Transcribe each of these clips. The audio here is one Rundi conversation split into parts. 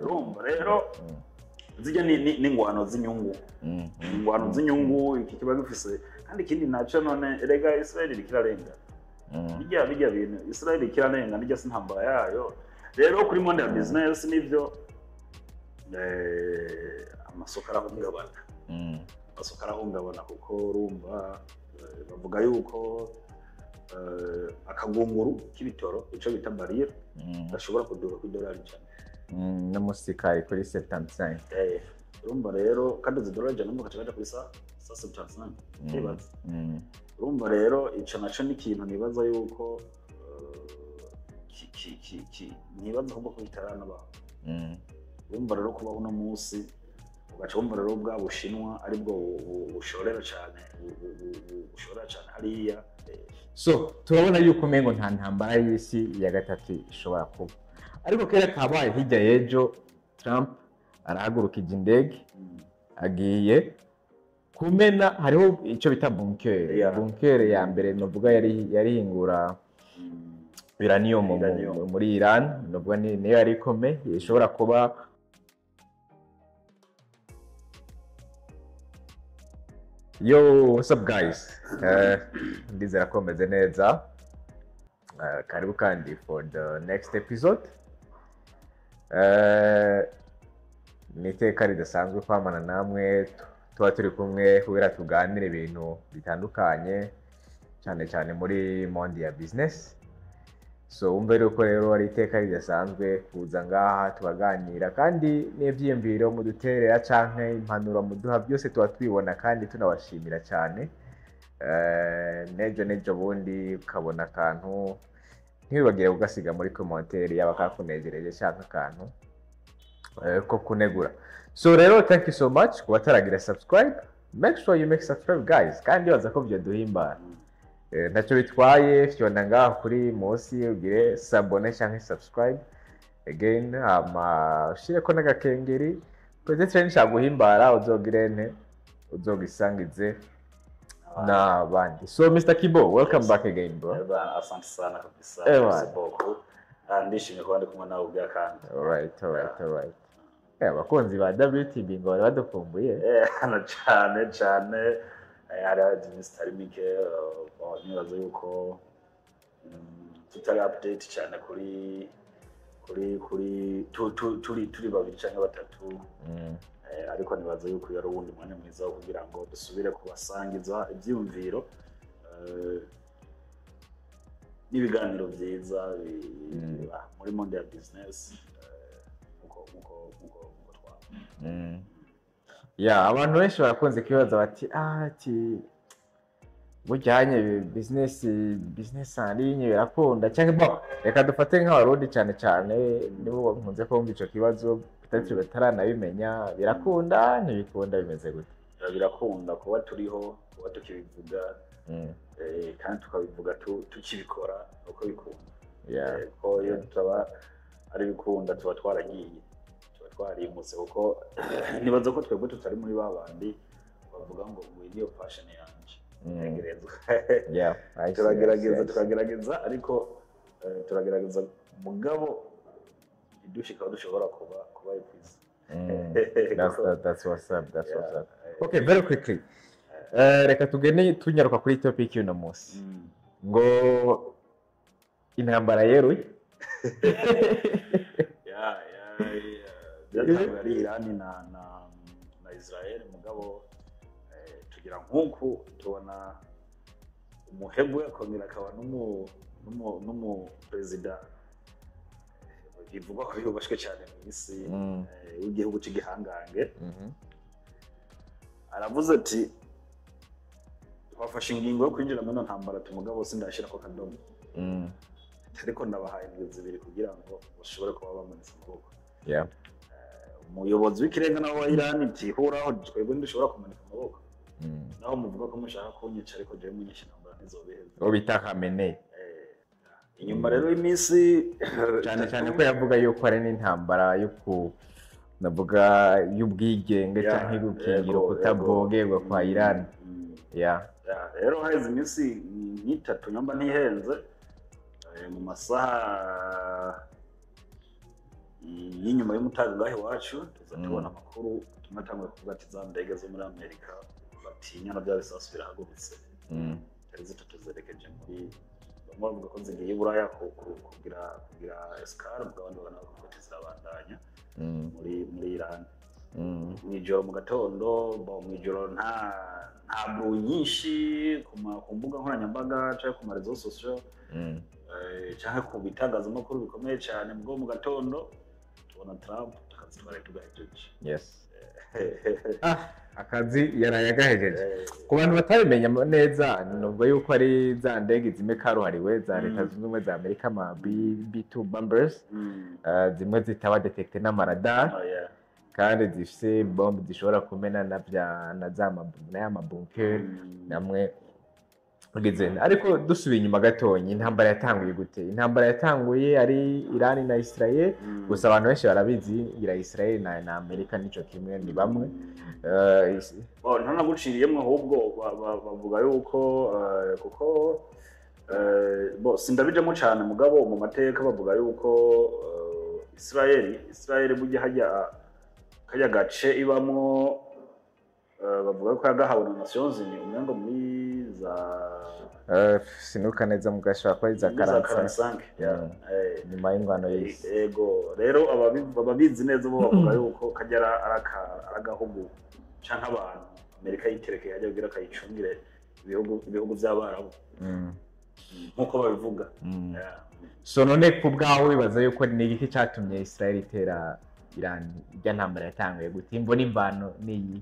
Urumva rero zijya n'ingwano z'inyungu, ingwano z'inyungu iki kiba gifise. Kandi ikindi naco, none erega Israel iriko irarenga bijya bintu, Israel iriko irarenga nijya si intambara yayo. Rero kuri monde ya business nivyo, amasoko arahungabana, amasoko arahungabana, kuko urumva bavuga yuko akagunguru k'ibitoro, ico bita baril, gashobora kuduga ku idolari 100. No musi kari kuri 75. Urumva rero kaduze idolari 100, numva gaca kaja kuri 175, ndibaza. Urumva rero ico naco ni ikintu nibaza yuko nibaza ahubwo ko bitaranabaho. Urumva rero kubaho uno munsi ugaca wumva rero bwa Bushinwa aribwo bushorera cane, bushorera cane hariya. So turabona yuko umengo nta ntambara y'isi ya gatatu ishobora kuba, ariko kera kabaye hirya y'ejo Trump arahagurukije indege, agiye kumena hariho icyo bita bunker. Bunker ya mbere novuga yari yarihingura uranium Uranium. muri Iran, novuga niyo yari ikomeye ishobora kuba. Yo, what's up guys? Ndizera ko meze neza. Karibu kandi for the next episode. Ni iteka ridasanzwe kwamana namwe, tuba turi kumwe kugira tuganire ibintu bitandukanye, cyane cyane muri monde ya business. So wumve yuko rero ari iteka ridasanzwe kuza ngaha tukaganira, kandi n'ibyiyumviro muduterera canke impanuro muduha byose tuba tubibona kandi tunabashimira cyane. Nejo bundi ukabona akantu, ntiwibagire kugasiga muri commentaire, yaba kakunejereje canke akantu ko kunegura. So rero thank you so much. Ku bataragira subscribe, make sure you make subscribe guys, kandi baza ko byoduhimbara. Ntacyo bitwaye, fyonda ngaho kuri munsi ugire s'abonner canke subscribe again, hama ushireko n'agakengeri, peut-être nishaguhimbara uzogire nte uzogisangize n'abandi. So Mr. Kibo, welcome back again bro. Bana, asante sana kabisa. Bana. Merci beaucoup. Ndishimye kuba ndi kumwe nawe ubwa kandi. Alright. Abakunzi ba WTB ngo bari badukumbuye. Hano cane cane, hari iminsi itari mike, bon, nibaza yuko tutari update cyane kuri turi babiri cyangwa batatu. Ariko nibaza yuko uyu ari uwundi mwanya mwiza wo kugira ngo dusubire kubasangiza ibyiyumviro n'ibiganiro byiza biba muri monde ya business, nkuko twaba. Ya, abantu benshi barakunze kwibaza bati ati bujyanye business en ligne birakunda cyangwa, bon, reka dufate nk'Abarundi cyane cyane nibo nkunze kumva ico kibazo, peut-être bataranabimenya: birakunda, ntibikunda, bimeze gute? Birakunda kuba turiho, kuba tukibivuga, kandi tukabivuga tukibikora uko bikunda. Ko iyo tutaba ari bikunda tuba twaragiye, tuba twarimutse, kuko nibaza ko twebwe tutari muri ba bandi bavuga ngo ngo iyi niyo passion yanje. Tegerezwa. Yeah, I see, I see, Turagerageza, I see. tukagerageza, ariko turagerageza mugabo idushika aho dushobora kuba épuisé. That's what's up, that's what's up. Okay, very quickly. Reka tugende tunyaruka kuri topic y'uno munsi. Ngo intambara yeruye. Ya. Byatanguye ari Irani na Israel, mugabo tugira nk'uku tubona umuhebwe akongera akaba n'umu perezida bivugwa ko yubashwe cyane mu isi, w'igihugu cy'igihangange, aravuze ati twafashe ingingo yo kwinjira muri ino ntambara, ati mugabo sindashyira ko akadomo, ariko ndabahaye indwi 2 kugira ngo bashobore kuba bamanitse amaboko. Umuyobozi w'ikirenga nawe wa Iran ati huraho, twebwe ntidushobora kumanika amaboko, naho muvuga ko mushaka kunyica, ariko jewe munyishe intambara ntizobiheza. Uwo bita Khamenei. Inyuma rero y'iminsi Cyane cyane ko yavuga yuko ari n'intambara yo ku navuga y'ubwigenge canke gukingira kutavogerwa kwa Iran. Ya, rero haheze iminsi nk'itatu nyamba ntihenze, mu masaha N'inyuma y'umutaga ngaho iwacu tuza tubona amakuru tunatanguye kuvuga ati za ndege zo muri Amerika batinya na bya bisasu birahagurutse. Zari zitatu zerekeje muri, bamwe bavuga ko zigiye i Buraya kugira escale, mugabo abandi banavuga ati zirabandanya muri Iran. Mw'ijoro mu gatondo, mw'ijoro nta bruit nyinshi ku mbuga nkoranyambaga canke ku ma réseaux sociaux canke ku bitangazamakuru bikomeye cyane, mugabo mu gatondo tubona Trump, akazi twari tugahejeje. Yes, akazi yaraye agahejeje. Ku bantu batabimenya neza, nubwo yuko ari za ndege zimwe karuhariwe za Leta Zunze Ubumwe za Amerika, ama B2 bombers, zimwe zitaba détecté n'amaradar kandi zifise bombe zishobora kumena na bya na za na ya mabunker namwe ugeze. Ariko dusubiye inyuma gatonya, intambara yatanguye gute? Intambara yatanguye ari Iran na Israel. Gusa abantu benshi barabizi ngira Israel na Amerika nico kimwe, ni bamwe. Ntanaguciriyemwo, ahubwo bavuga yuko kuko bo sindabijamo cyane, mugabo mu mateka bavuga yuko Israel burya hajya kajya gace ibamwo, bavuga ko yagahawe na Nations Unies umengo muri za Sinuka neza, mugashobora kuba ari za muri za 45. 45. Yeah. Nyuma y'ingwano y'isi. Ego rero, ababizi neza bo bavuga yuko kajya ari agahugu canke abantu Amerika yiterekeye hajya kugira kayicungire ibihugu by'Abarabu, nk'uko babivuga. Yeah. So none ku bwawe wibaza yuko ni igiki cyatumye Israel itera Iran? Ijya ntambara yatanguye gute? Imvo n'imvano niyi?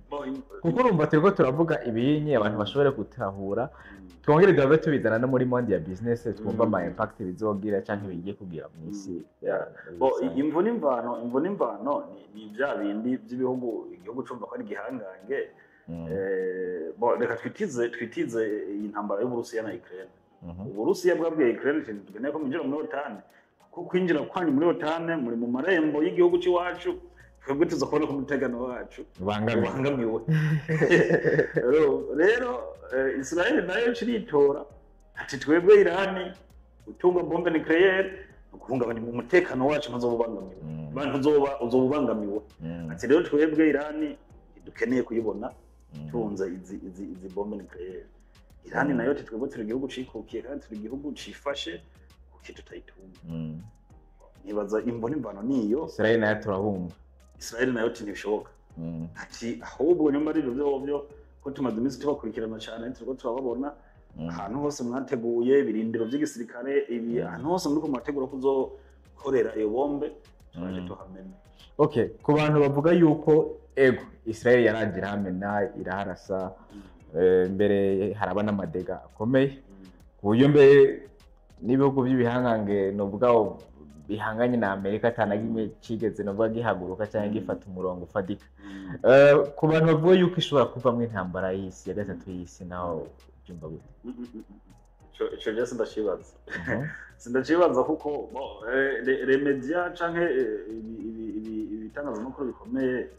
Kuko urumva turiko turavuga ibiyinyi abantu bashobore gutahura, twongere duhave tubizana no muri monde ya business, twumva ama impact bizogira canke bigiye kugira mu isi. Yeah. Muri rusange. Imvo n'imvano ni bya bindi by'ibihugu, igihugu cumva ko ari igihangange. Bo reka twitize iyi ntambara y'Uburusiya na Ukraine. Uburusiya bwabwiye Ukraine ati tukeneye ko mwinjira muri OTAN, kuko kwinjira kwanyu muri OTAN muri mu marembo y'igihugu cy'iwacu, twebwe tuza kubona ko umutekano wacu ubangamiwe. Ubangamiwe. Rero Israel nayo iritora ati twebwe Irani gutunga bombe nucléaire ni ukuhungabanya umutekano wacu, ntuzoba ubangamiwe, ntuzoba uzoba ubangamiwe. Ati rero twebwe Irani dukeneye kuyibona tunze izi bombe nucléaire. Irani nayo ati twebwe turi igihugu cikukiye kandi turi igihugu cifashe, kuki tutayitunga? Nibaza imvo n'imvano niyo. Israel nayo turahumva. Israel nayo ati ntibishoboka, ati ahubwo nyuma ari ibyo byo ko tumaze iminsi tubakurikirana cyane, turiko turababona ahantu hose mwateguye ibirindiro by'igisirikare, ibi ahantu hose muri murategura kuzokorera iyo bombe, turaje tuhamene. Okay, ku bantu bavuga yuko ego Israel yarangira irahamena, iraharasa, mbere haraba n'amadégâts akomeye, ku buryo mbere n'ibihugu by'ibihangange novuga bihanganye na Amerika atana kimwe cigeze novuga gihaguruka cyangwa gifata umurongo ufatika. Ku bantu bavuga yuko ishobora kuvamwo intambara y'isi ya gatatu y'isi, naho byumva gute? Ico je sindacibaza, sindacibaza kuko bo, les médias canke ibitangazamakuru bikomeye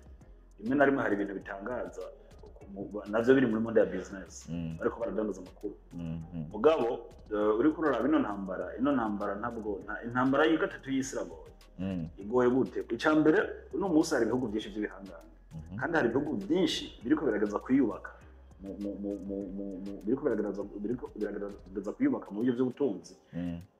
rimwe na rimwe hari ibintu bitangaza navyo biri muri monde ya business, bariko baradandaza amakuru. Mugabo uriko uraraba ino ntambara ntabwo intambara y'gatatu y'isi iragoye. Igoye gute? Icya mbere, uno munsi hari ibihugu byinshi by'ibihangange, kandi hari ibihugu byinshi biriko biragerageza kwiyubaka mu mu mu mu mu biriko biragerageza kwiyubaka mu buryo by'ubutunzi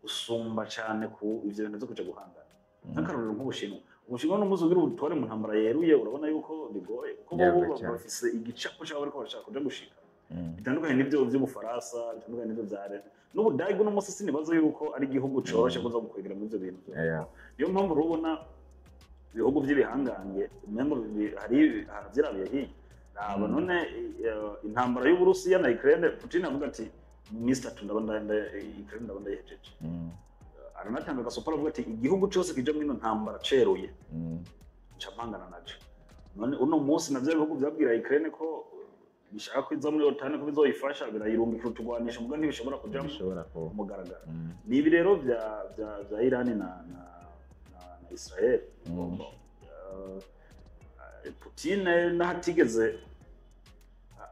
usumba cyane ku ivyo bintu byo kuja guhangana. Nk'akarorero nk'Ubushinwa. Ubushinwa n'umuzi ugira ubutware mu ntambara yeruye, urabona yuko bigoye kuko bo Yego cyane. bafise igicapo cyabo bariko barashaka kuja gushika, bitandukanye n'ibyo by'Ubufaransa, bitandukanye n'ibyo bya leta n'Ubudage. Uno munsi sinibaza yuko ari igihugu coroshe kuza gukwegera muri ivyo bintu. Niyo mpamvu urabona ibihugu by'ibihangange umengo hari haravyirabiye hirya. Raba none intambara y'Uburusiya na Ukraine, Putin avuga ati mu minsi 3 ndaba Ukraine ndaba ndayihejeje. Aranatanga agasopo, aravuga ati igihugu cyose kija muri ino ntambara ceruye nca mpangana naco. None uno munsi navyo ibihugu vyabwira Ukraine ko bishaka ko iza muri OTAN, ko bizoyifasha, birayirungikira utugwanisho, muga ntibishobora kujamwo Bishobora ku ku mugaragaro. Ni ibi rero vya Iran na Israel. Putin naho atigeze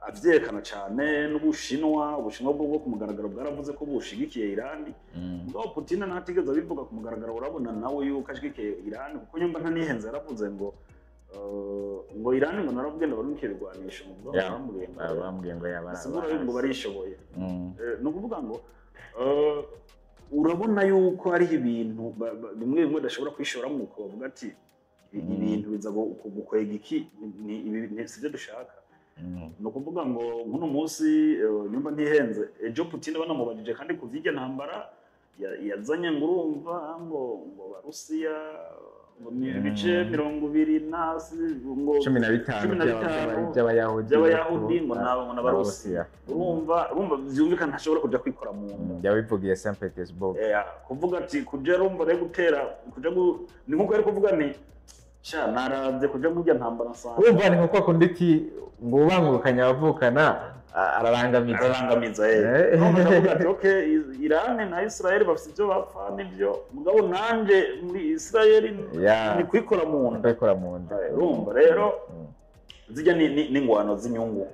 Avyerekana cane n'Ubushinwa. Ubushinwa bwo ku mugaragaro bwaravuze ko bushigikiye Irani. Mugabo Putin ntatigeze abivuga ku mugaragaro, urabona nawe yuko ashigikiye Irani, kuko nyumva ntanihenze yaravuze ngo Irani ngo narabwiye ngo barunike ibigwanisho, ngo bamubwiye ngo bambwiye ngo yaba bisigura ngo barishoboye. Ni ukuvuga ngo urabona yuko hariho ibintu bimwe bimwe badashobora kwishoramo, uko bavuga ati ibintu biza gukwega iki, ibi sibyo dushaka. Ni ukuvuga ngo nk'uno munsi, nyumva ntihenze, ejo Putin banamubajije kandi ku vy'iryo ntambara yazanye, ngo urumva ngo Barusiya ngo ni ibice 20 na ngo 15 15 by'Abayahudi. By'Abayahudi, ngo nabo ngo n'Abarusiya. Urumva vyumvikana, ntashobora kuja kwikora mu nda. Yabivugiye Saint Petersburg. Kuvuga ati kuja, urumva rero gutera kuja ni nkuko yari kuvuga ni sha naravye kuja muri iryo ntambara nsanga Urumva ni nko kwa kundi ati ngo ubangurukanya abavukana ararangamiza. Ararangamiza. Urumva ndavuga ati okay, Iran na Israel bafite ibyo bapfa nibyo, mugabo nanje muri Israel ni kwikora mu nda. Kwikora mu nda. Urumva rero zijya ni ingwano z'inyungu.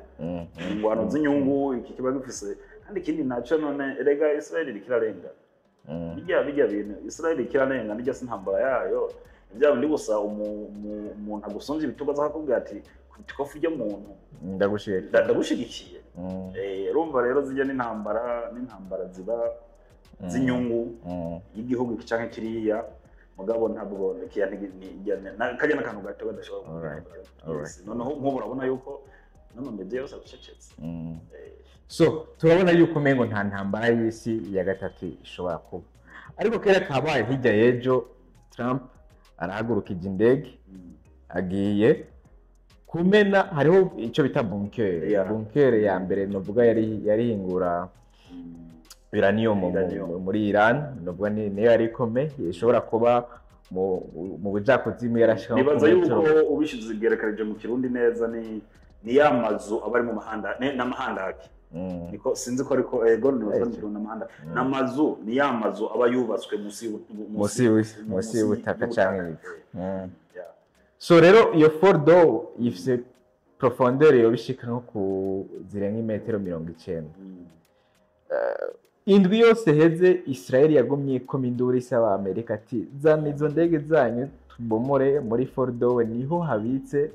Ingwano z'inyungu iki kiba gifise, kandi ikindi naco none erega Israel iriko irarenga. Bijya bintu Israel iriko irarenga, nijya si intambara yayo, bya bindi gusa umuntu agusumvye ibitugu aza akakubwira ati kubita ikofi ry'umuntu. Ndagushigikiye. Ndagushigikiye. Urumva rero zijya n'intambara ziba z'inyungu y'igihugu iki canke kiriya, mugabo ntabwo kiya kajya n'akantu gato badashobora kugira. Noneho nk'ubu urabona yuko n'amamedia yose acecetse. So turabona yuko umengo nta ntambara y'isi ya gatatu ishobora kuba, ariko kera kabaye hirya y'ejo Trump arahagurukije indege agiye kumena, hariho icyo bita bunker. Bunker ya mbere novuga yari yarihingura uranium Uranium. muri Iran, novuga niyo yari ikomeye ishobora kuba mu bujakuzimu yarashika nko Nibaza ku yuko metero. Ubishize igerekereje mu Kirundi neza ni ya mazu aba ari mu mahanda n'amahandaki. Niko sinzi ko ariko ego nibaza mu Kirundi n'amahanda n'amazu, ni ya mazu aba yubatswe munsi y'ubutaka canke ivu. So rero iyo Fordo ifise profondeur yoba ishika nko ku zirenga imetero 90. Indwi yose heze Israel yagumye ikoma induru isaba Amerika ati zana izo ndege zanyu tubomore muri Fordo, niho habitse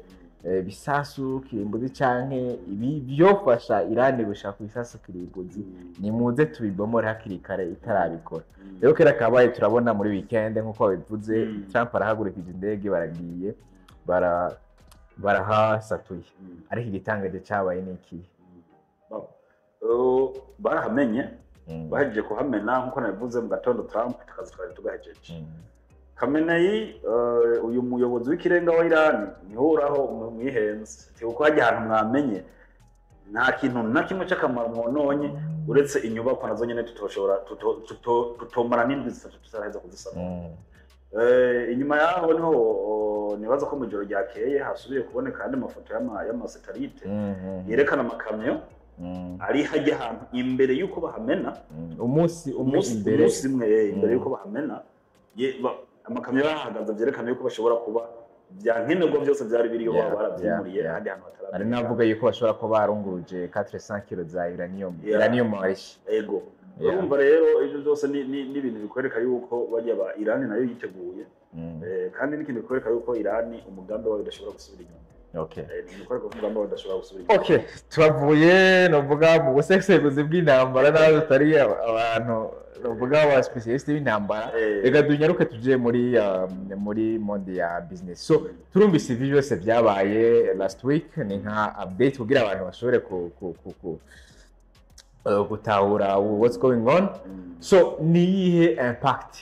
bisasu kirimbuzi canke ibi byofasha Iran gushaka ibisasu kirimbuzi, nimuze tubibomore hakiri kare itarabikora. Rero kera kabaye turabona muri weekend nkuko babivuze, Trump arahagurukije indege, baragiye barahasatuye. Ariko igitangaje cabaye ni ikihe? Barahamenye. Bahejeje kuhamena nkuko nabivuze mu gatondo, Trump tukazi twari tugahejeje. Khamenei, uyu muyobozi w'ikirenga wa Iran, niho uraho mwihenze ati kuko hajya ahantu mwamenye nta kintu na kimwe cy'akamaro mwononye uretse inyubakwa nazo nyene tutoshobora tutomara n'indwi 3 tutaraheza kuzisana. Inyuma yaho niho nibaza ko mu ijoro ryakeye hasubiye kuboneka andi mafoto y'amasatelite yerekana amakamyo ari hajya ahantu imbere y'uko bahamena. Umunsi umwe umunsi imbere. Umunsi umwe, imbere y'uko bahamena, amakamyo yarahagaze, byerekana yuko bashobora kuba bya nkenerwa byose byari biriyo baba barabyimuriye ahandi hantu Hari bataramenya. n'abavuga yuko bashobora kuba barunguruje 400 kilo za uranium, uranium enrichi. Ego. Urumva rero ibyo byose ni ibintu bikwereka yuko bajya ba Iran nayo yiteguye. Kandi n'ikintu bikwereka yuko Iran umugambi wayo udashobora gusubira inyuma. Ni ibikwereka ko umugambi wayo udashobora gusubira inyuma. Okay, turavuye novuga mu busesenguzi bw'intambara n'aho tutari abantu novuga aba specialist b'intambara. Reka dunyaruke tuje muri monde ya business. So turumvise ibi byose byabaye last week, ni nka update kugira abantu bashobore ku gutahura what's going on. So ni iyihe impact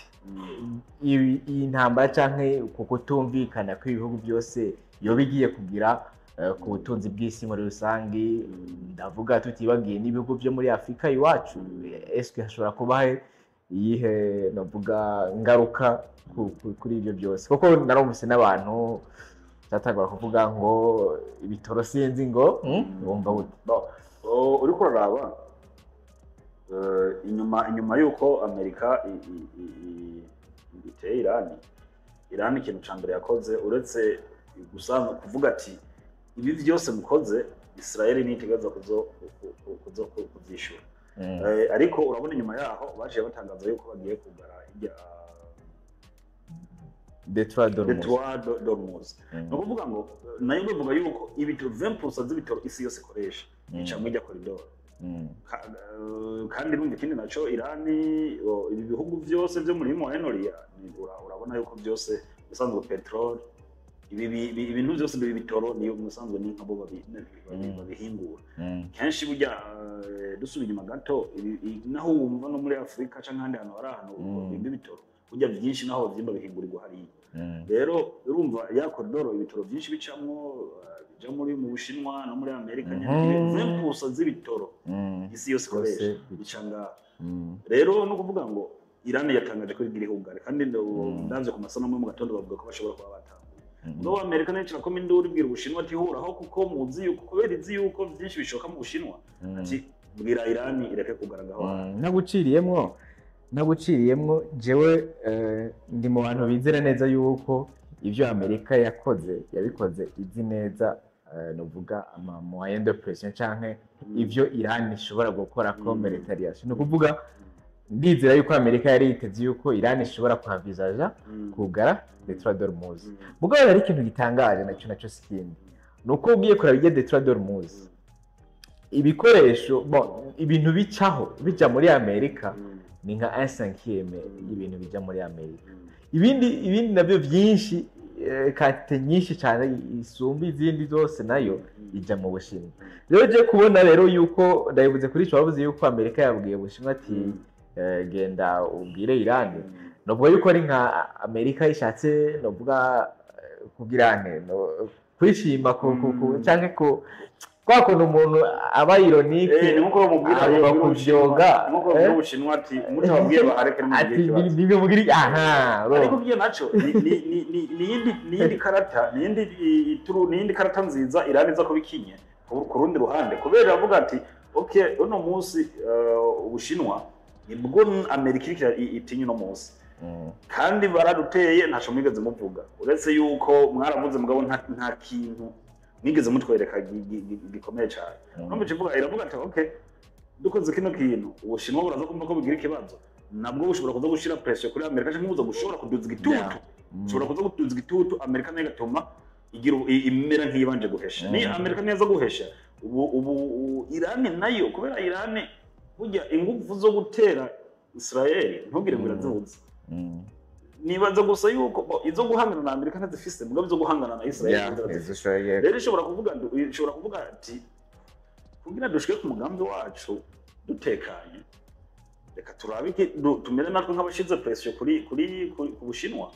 iyi ntambara canke ku kutumvikana kw'ibihugu byose yoba igiye kugira ku butunzi bw'isi muri rusange? Ndavuga tutibagiye n'ibihugu byo muri Afurika iwacu. Eske hashobora kuba iyihe navuga ngaruka kuri ibyo byose? Kuko narumvise n'abantu cyatangura kuvuga ngo ibitoro sinzi ngo wumva gute? Bon, uriko uraraba inyuma y'uko Amerika iteye Iran, ikintu ca mbere yakoze uretse gusa kuvuga ati ibi byose mukoze Israel nitegereza kuzo kuvyishura. Ariko urabona inyuma yaho baciye batangaza yuko bagiye kugara irya Détroit d'Ormuz. Détroit d'Ormuz. Ni ukuvuga ngo nayo bavuga yuko ibitoro, 20% z'ibitoro isi yose ikoresha, bica muri irya corridor. Kandi urumva ikindi naco, Irani, ibi bihugu byose byo muri Moyen-Orient, urabona yuko byose bisanzwe petrol, ibintu byose ibi bitoro niyo musanzwe ni nkabo babihingura. Kenshi burya, dusubiye inyuma gato, naho wumva no muri Afurika canke ahandi hantu hari ahantu bimba ibitoro, burya byinshi naho bavyimba bihingurirwa hariya. Rero urumva ya corridor ibitoro byinshi bicamwo, bija mu Bushinwa no muri Amerika nyene. 20% z'ibitoro isi yose ikoresha Byose bica ngaha. Rero no kuvuga ngo Iran yatangaje ko igira ihungare, kandi ndavye ku masanamu yo mu gatondo bavuga ko bashobora kuba batanguye. Mugabo Amerika nayo irakoma induru, ibwira Ubushinwa ati huraho, kuko muzi yuko kubera izi yuko byinshi bishoka mu Bushinwa, ati bwira Iran ireke kugaragaho. Ntaguciriyemwo, jewe ndi mu bantu bizera neza yuko ibyo Amerika yakoze yabikoze izi neza, novuga ama moyen de pression canke ivyo Iran ishobora gukora comme retaliation. Ni ukuvuga ndizera yuko Amerika yari yiteze yuko Iran ishobora kuhavizaja kugara Détroit d'Ormuz. Mugabo hari ikintu gitangaje naco sikindi, ni uko ugiye kuraba irya Détroit d'Ormuz, ibikoresho, bon, ibintu bicaho bija muri Amerika ni nka 1/5 y'ibintu bija muri Amerika. Ibindi nabyo byinshi, quantité nyinshi cyane isumba izindi zose nayo ijya mu Bushinwa. Rero je kubona rero yuko ndabivuze kuri ico bavuze yuko Amerika yabwiye Ubushinwa ati genda ubwire Iran, novuga yuko ari nka Amerika ishatse, novuga, kugira nte kwishima ku canke ku kwa kuntu umuntu aba ironique. Ni nkuko bamubwira agomba babwira kuvyoga, Ubushinwa, ni nkuko babwira Ubushinwa ati mutababwiye bahareke ati nimugire ikibazo. Nibyo aha. Ariko ibyo naco ni yindi karata, ni yindi ituru, ni yindi karata nziza Iran iza kubikinye ku rundi ruhande, kubera avuga ati okay, uno munsi Ubushinwa nibwo Amerika iriko itinya uno munsi, kandi baraduteye ntaco mwigeze muvuga, uretse yuko mwaravuze mugabo nta kintu mwigeze mutwereka gikomeye cyane. Numva ikivuga iravuga ati okay, dukoze kino kintu Ubushinwa buraza kumva ko bigira ikibazo, nabwo bushobora kuza gushira pressure kuri Amerika cyangwa buza gushobora kuduza igitutu, ushobora kuza kuduza igitutu Amerika nayo igatuma igira imera nk'iyibanje guhesha. Ni Amerika neza guhesha ubu Irani nayo, kubera Irani burya ingufu zo gutera Israel ntugire ngo irazibuze. Nibaza gusa yuko bo, izo guhangana na Amerika ntazifise, mugabo izo guhangana na Israel zirazifise. Rero ishobora kuvuga ati kugira dushike ku mugambi wacu dutekanye, reka turabe tumere natwe nk'abashize pressure kuri kuri ku ku Bushinwa.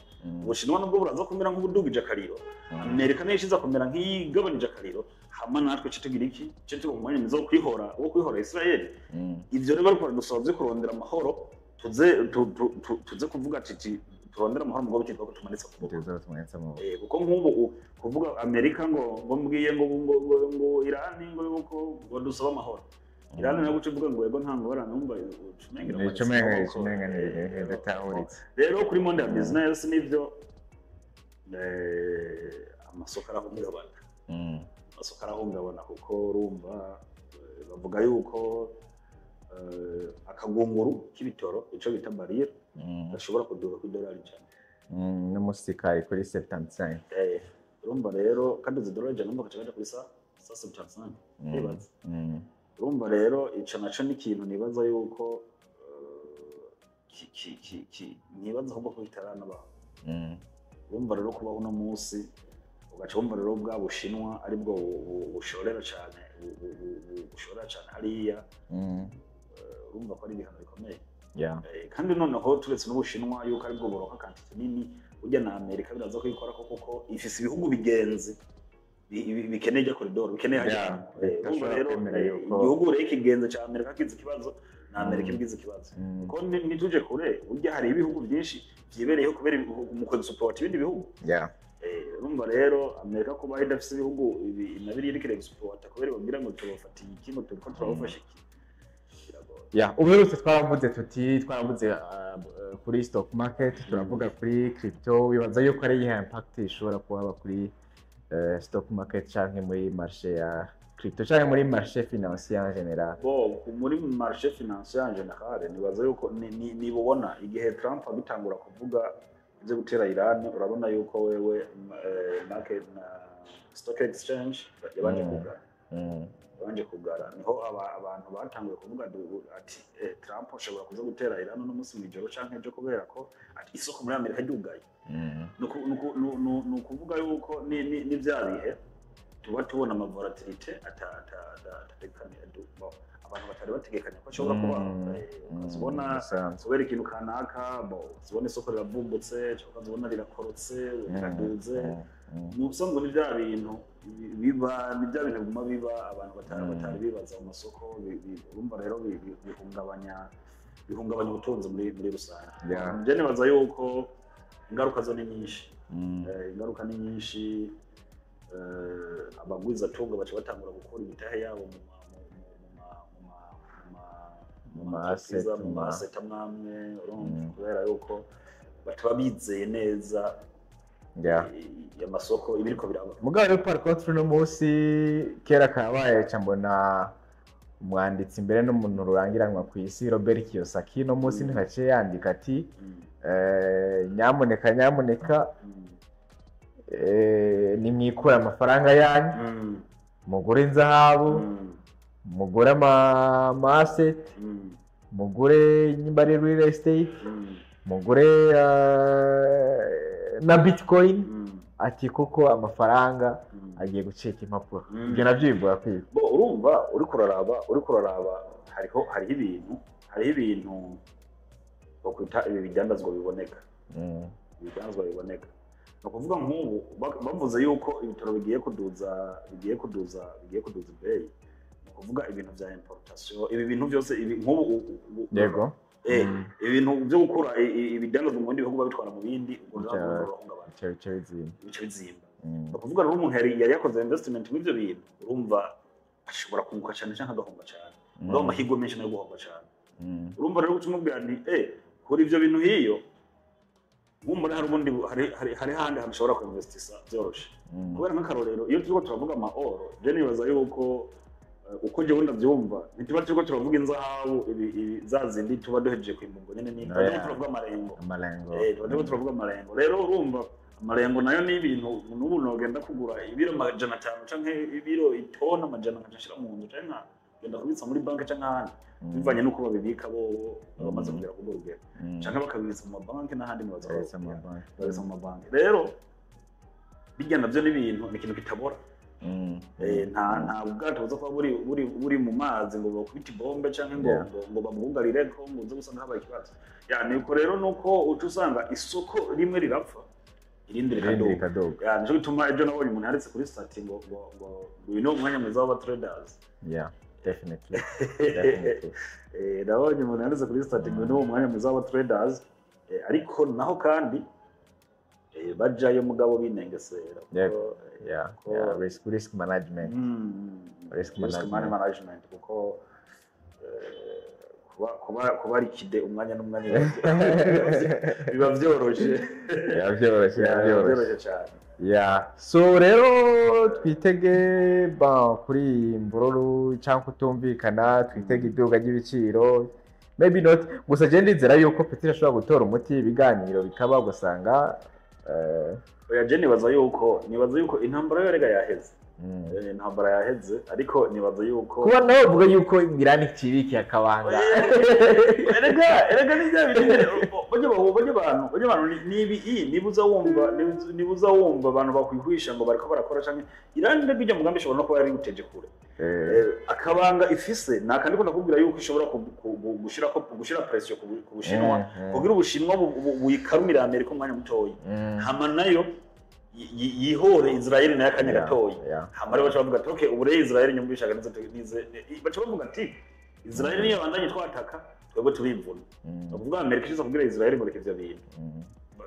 Ubushinwa nubwo buraza kumera nk'ubudugije akariro, Amerika nayo ishize kumera nk'iyigabanije akariro, hama natwe ce tugira iki, ce tuba mu mwanya mwiza wo kwihora Israel. Ivyo rero bariko baradusaba vyo kurondera amahoro, tuze kuvuga ati turondera amahoro mugabo kitwa ko tumanitse akaboko. Kuko nk'ubu kuvuga Amerika ngo mbwiye ngo Irani ngo yuko ngo dusaba amahoro, Irani nayo guca ivuga ngo yego nta ngorane, numva ucumenga iramanitse amaboko. Icumenga ni ibintu bidahuritse. Rero kuri monde ya business nivyo, amasoko arahungabana. Amasoko arahungabana kuko urumva, bavuga yuko akagunguru k'ibitoro, ico bita baril, gashobora kuduga ku idolari 100. N'umusi kari kuri 75. Urumva rero kaduze idolari 100, numva gaca kaja kuri sa 75, ndibaza. Urumva rero ico naco ni ikintu nibaza yuko nibaza ahubwo ko bitaranabaho. Urumva rero kubaho uno munsi ugaca wumva rero bwa Bushinwa aribwo bushorera cane, bushorera cane hariya, urumva ko ari ibihano bikomeye. Kandi noneho turetse n'Ubushinwa yuko aribwo buronka quantité nini, burya na Amerika biraza kuyikora ko kuko ifise ibihugu bigenzi bikeneye irya corridor, bikeneye harya hantu. Urumva Bidashobora rero kwemera yuko igihugu rero ikigenzo ca Amerika kigize ikibazo, na Amerika ibigize ikibazo. Kuko ntituje kure, burya hari ibihugu byinshi vyibereyeho kubera mu kwexport ibindi bihugu. Urumva rero Amerika kuba idafise ibihugu ibi na biriya iriko irexporta kubera ibabwira ngo tubafatiye iki, ngo turiko turabafasha iki, biragoye. Yeah, ubuherutse twaravuze tuti twaravuze kuri stock market, turavuga kuri crypto. Wibaza yuko ari iyihe impact ishobora kuhaba kuri stock market canke muri marché ya crypto canke muri marché financier en général? Bo muri marché financier en général, nibaza yuko nibubona igihe Trump agitangura kuvuga ibyo gutera Iran, urabona yuko wewe market na stock exchange yabanje kugara. Yabanje kugara, niho abantu batanguye kuvuga ati Trump ashobora kuza gutera Iran uno munsi mw'ijoro canke ejo, kubera ko ati isoko muri Amerika ryugaye. Ni ukuvuga yuko ni bya bihe tuba tubona ama volatilité abantu batari bategekanya ko ashobora kuba. Ukazibona kubera ikintu kanaka, bo ukazibona isoko riravumbutse cyangwa ukazibona rirakorotse, riraduze. Ni ubusanzwe ni bya bintu biba, ni bya bintu biguma biba, abantu batari bibaza mu masoko. Urumva rero bihungabanya ubutunzi muri rusange. Njye nibaza yuko ingaruka zo ni nyinshi. Ingaruka ni nyinshi. Abagwizatunga baca batangura gukora imitahe yabo mu ma mu mu ma mu ma mu ma Mu mu ma ma asset, mu ma asset amwamwe, urumva, kubera yuko bataba bizeye neza amasoko ibiriko biraba. Mugabo rero, par contre, uno munsi kera kabaye, ca mbona umwanditsi mbere n'umuntu rurangiranwa ku isi, Robert Kiyosaki, no munsi ntihaciye yandika ati nyamuneka, nyamuneka, nimwikure amafaranga yanyu, mugure inzahabu, mugure ama asset, mugure nyimba ari real estate, mugure na bitcoin, ati kuko amafaranga agiye gucika impapuro. Ibyo nabyo bivuga kwiga. Bo urumva uriko uraraba hariho ibintu bakwita ibi bidandazwa biboneka. Ibidandazwa biboneka ni ukuvuga nk'ubu bavuze yuko ibitoro bigiye kuduza ibeyi, ni ukuvuga ibintu bya importation, ibi bintu byose, ibi nk'ubu ibintu byo gukura ibidandazwa mu bindi bihugu babitwara mu bindi, ubwo rurahungabana. Bice bizimba. Ibice bizimba. Ni ukuvuga rero umuntu yari yakoze investment muri ibyo bintu, urumva ashobora kunguka cyane cyangwa agahomba cyane. Urumva amahirwe menshi nayo guhomba cyane. Urumva rero guca umubwira nti kora ibyo bintu hiyo, nkumbure hari ubundi hari handi hantu ushobora kuinvestisa byoroshe. Kubera nk'akarorero, iyo turiko turavuga ama or, je nibaza yuko uko jewe ndavyumva, ntituba turiko turavuga inzahabu ibi za zindi tuba duhejeje kwimba ngo nyene ni tuba turiko turavuga amarengo. Amarengo. Tuba turiko turavuga amarengo. Rero urumva amarengo nayo ni ibintu n'ubu nogenda kugura ibiro 500 canke ibiro itona 100, nkaca nshira mu nzu canke nkagenda kubitsa muri banki canke ahandi, bivanye n'uko babibika bo bamaze kugera ku rugero, canke bakabibitsa mu mabanki n'ahandi, nibaza ko Babitsa mu mabanki. Babitsa mu mabanki. Rero bijya navyo n'ibintu, ni ikintu kitabora. Nta ubwato buza kuba buri mu mazi ngo bakubite ibombe canke ngo ngo babwugarireko, ngo uze gusanga habaye ikibazo. Ya, nuko rero nuko uca usanga isoko rimwe rirapfa, irindi Irindi rikaduga. Rikaduga. Ya, nico gituma ejo nabonye umuntu yanditse kuri status ngo uyu ni umwanya mwiza w'aba traders. Yeah, definitely, definitely. Nabonye umuntu yanditse kuri status ngo ni umwanya mwiza w'aba traders. Ariko naho kandi bajayo mugabo binengesera kuko, Yeah, risk management. Risk Risk management. Money management, kuko kuba liquide umwanya n'umwanya biba vyoroshe. Biba byoroshe, biba Yeah, biba byoroshe. vyoroshe cyane. Yeah. So rero twitege ba kuri iyi mvururu cyangwa kutumvikana, twitege iduga ry'ibiciro, maybe not. Gusa je ndizera yuko Petero ashobora gutora umuti, ibiganiro bikaba, ugasanga Oya, je nibaza yuko intambara yo rega yaheze. Intambara yaheze, ariko nibaza yuko Kuba nawe uvuga yuko Iran ikibikiye akabanga. Erega ni bya bintu nyene, burya abantu nibi niba uza wumva abantu bakwihwisha ngo bariko barakora canke Iran, ndabwo ijya mugambi ishobora no kuba yari guteje kure. Akabanga ifise ni akandi ko ndakubwira yuko ishobora gushira pression ku Bushinwa, kugira Ubushinwa buyikarumire Amerika umwanya mutoyi, hama nayo yihore Israel nayo akanya gatoyi. Hama rero baca bavuga ati okay, ubu rero Israel nyumvishaga nize nize, baca bavuga ati Israel niyo bandanye twataka, twebwe turivuna. Ni ukuvuga Amerika ishize kubwira Israel ngo reka ivyo bintu,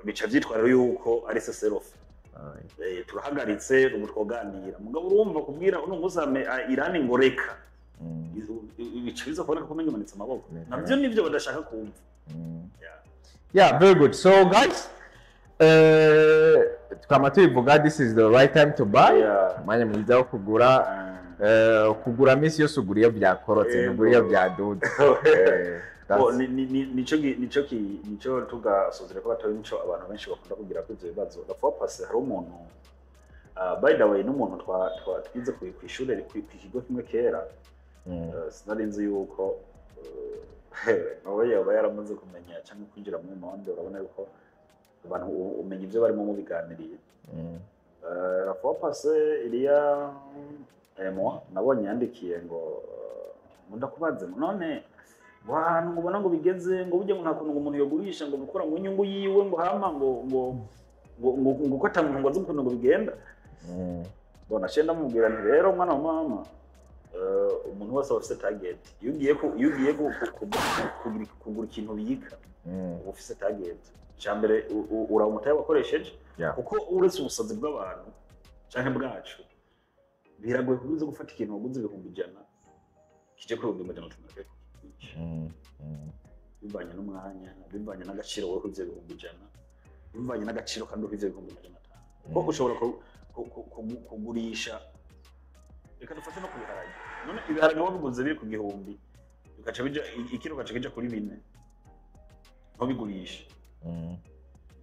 bica vyitwa rero yuko ari cessez-le-feu. Turahagaritse, ubu twoganira. Mugabo urumva kubwira uno munsi Iran ngo reka, bica biza kuboneka ko umenga imanitse amaboko. Navyo nivyo badashaka kumva. Yeah, very good. So guys, Twama tubivuga, this is the right time to buy, umwanya mwiza wo kugura. Kugura minsi yose ugura iyo byakorotse, ntugura iyo byaduze. Bo, nico tugasozera ko gatoya, nico abantu benshi bakunda kugira kuri ivyo bibazo. La fois passée hari umuntu, by the way, n'umuntu twa twize ku kw'ishure, ku kigo kimwe kera. Sinari nzi yuko nawe yoba yaramaze kumenya cyangwa kwinjira muri monde. Urabona yuko abantu umenya ibyo barimo mubiganiriye. La fois passée, il y a un mois, nabonye yandikiye ngo ndakubaze, ngo none ngo ahantu ngo ubona ngo bigeze, ngo burya ngo nta kuntu ngo umuntu yogurisha ngo gukora ngo inyungu yiwe, ngo hama ngo ko ata muntu ngo azi ukuntu ngo bigenda. Bon, naciye ndamubwira nti: "Rero mwana wa mama, umuntu wese aba afise target. Iyo ugiye kugura ikintu ubika, uba ufise target. Icya mbere, uraba umutahe wakoresheje, kuko uretse ubusazi bw'abantu canke bwacu, biragoye kubuza gufata ikintu waguze 100,000 kije kuri 500,000, bivanye n'umwanya, bivanye n'agaciro wowe ivyo 100,000, bivanye n'agaciro kandi ivyo 500,000, kuko ushobora kugurisha. Reka dufate no ku biharage. None ibiharage wabiguze biri ku 1000, bikaca bija ikiro gaca kija kuri 4, ntubigurishe,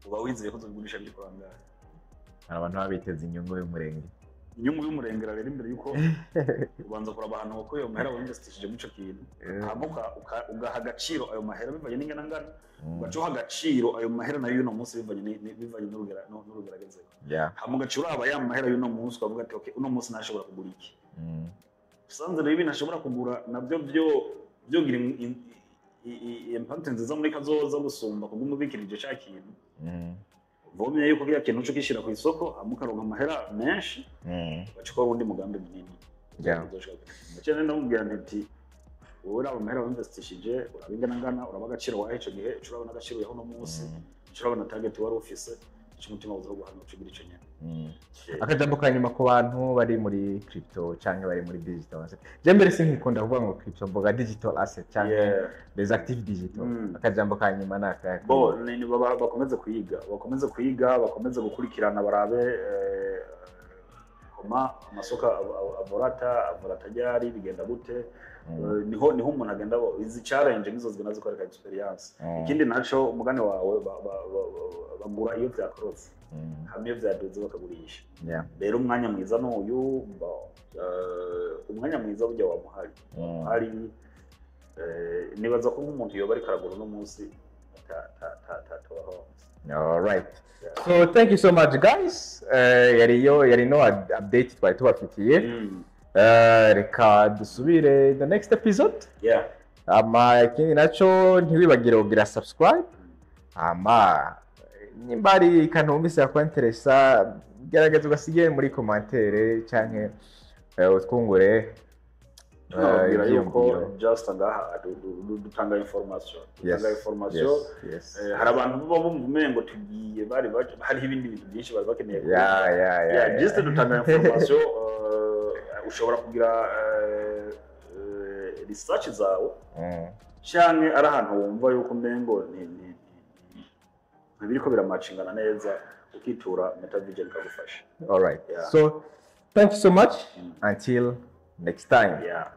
uba wizeye ko uzobigurisha biri kuri angahe?" Hari abantu baba biteze inyungu y'umurenge. Inyungu y'umurengera rero, imbere yuko ubanza kuraba ahantu wakuye ayo mahera winvestishije muri ico kintu, hama ugaha agaciro ayo mahera bivanye n'ingana ngana, ugaca uha agaciro ayo mahera nayo y'uno munsi bivanye n'urugero agezeko, hama ugaca uraba ya mahera y'uno munsi, ukavuga ati: "Okay, uno munsi ntashobora kugura iki." Usanze rero ibintu ashobora kugura nabyo byo byogira impact nziza muri kazoza gusumba kuguma ubikirije ca kintu, vomye yuko kiriya kintu uca ugishyira ku isoko, hama ukaronka amahera menshi, ugaca ukora uwundi mugambi munini. Ndetse ndamubwira nti: "Wowe uraba amahera winvestishije, uraba ingana ngana, uraba agaciro waha ico gihe, uca urabona agaciro uyaha uno munsi, uca urabona target wari ufise, ico umutima uza guhana uca ugira ico nyene." Akajambo ka nyuma ku bantu bari muri crypto canke bari muri digital asset. Je mbere sinkikunda kuvuga ngo crypto, mvuga digital asset canke les actifs digital. Akajambo ka nyuma ni akahe? Bo ni bakomeze kwiga, bakomeze kwiga, bakomeze gukurikirana, barabe koma amasoko avorata ryari, bigenda gute. Niho umuntu agenda izi challenge nizo zigenda zikwereka experience. Ikindi naco, umugani wawe, bagura iyo vyakorotse, hamwe iyo vyaduze bakagurisha. Rero umwanya mwiza n'uyu. Umwanya mwiza burya wamuhari hari. Nibaza ko nk'umuntu yoba ariko aragura uno munsi atatobaho. All right. So thank you so much, guys. Yari no update twari tubafitiye. Reka dusubire the next episode. Ama ikindi naco, ntiwibagire kugira subscribe. Ama nimba hari ikantu wumvise yakwanteresa, gerageza ugasigire muri commentaire canke utwungure Tunababwira yuko ivyiyumviro. just ngaha dutanga information, dutanga information. Hari abantu baba bumva umengo tugiye bari hariho ibindi bintu byinshi bari bakeneye kumva. Yeah, just dutanga information. Ushobora kugira research zawe, canke ari ahantu wumva yuko umengo ntibiriko biramacingana neza, ukitura Metavision ikagufasha. All right. Yeah. So thank you so much. Until next time. Yeah.